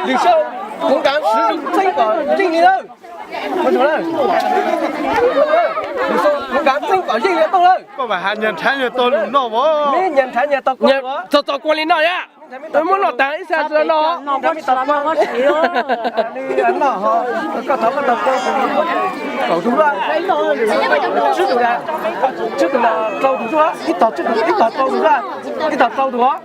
Lwm zaus kuv nkam siv zog txeeb kom yeej li lawm. Lwm zaus kuv nkam txeeb kom yeej li lawm. Koj mam hais niag nrhav niag tau lus noj os. Niag nrhav niag tau koj txog txog kua li no na. Muab noj tas ib sab no. Koj thov koj tau kaum tus, tsib tus, tsib tus rau tus, ib tog tsib tus, ib tog rau tus, ib tog rau tus os.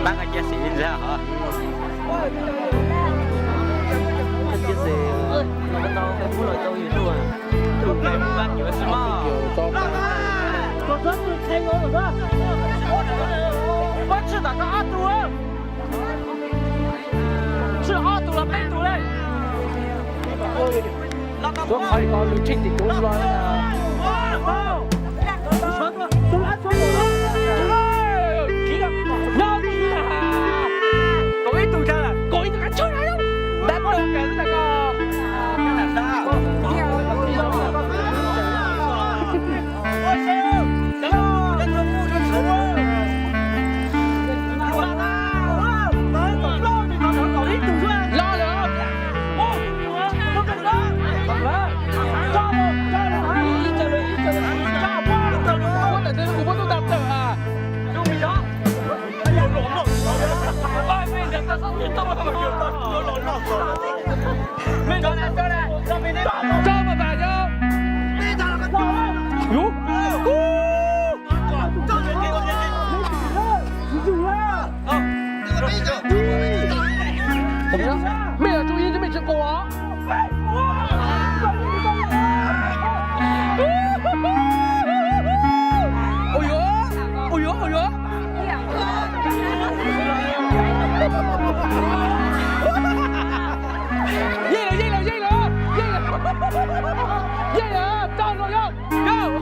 Pab cia xim li ntawd hos. Cia xim no tau Facebook los tau YouTube. Tus Facebook pab yuav xwb mog. Pab tshwj tom koj ob tug. Tshwj ob tug los peb tug li. Tuav qhov ko lug tsheej tim kuv los. Kaum ib tug, kaum ib tug qab tshwj na. Ntab tug kav xwb na koj. Los lawm. Kuv muab tub tag tawm a. Mej yuav tsum yig, mej tsis quas. Ua yuav, ua yuav, ua yuav. Yeej lawm, yeej lawm, yeej lawm, yeej lawm. Yeej lawm, tau no yog. Yog.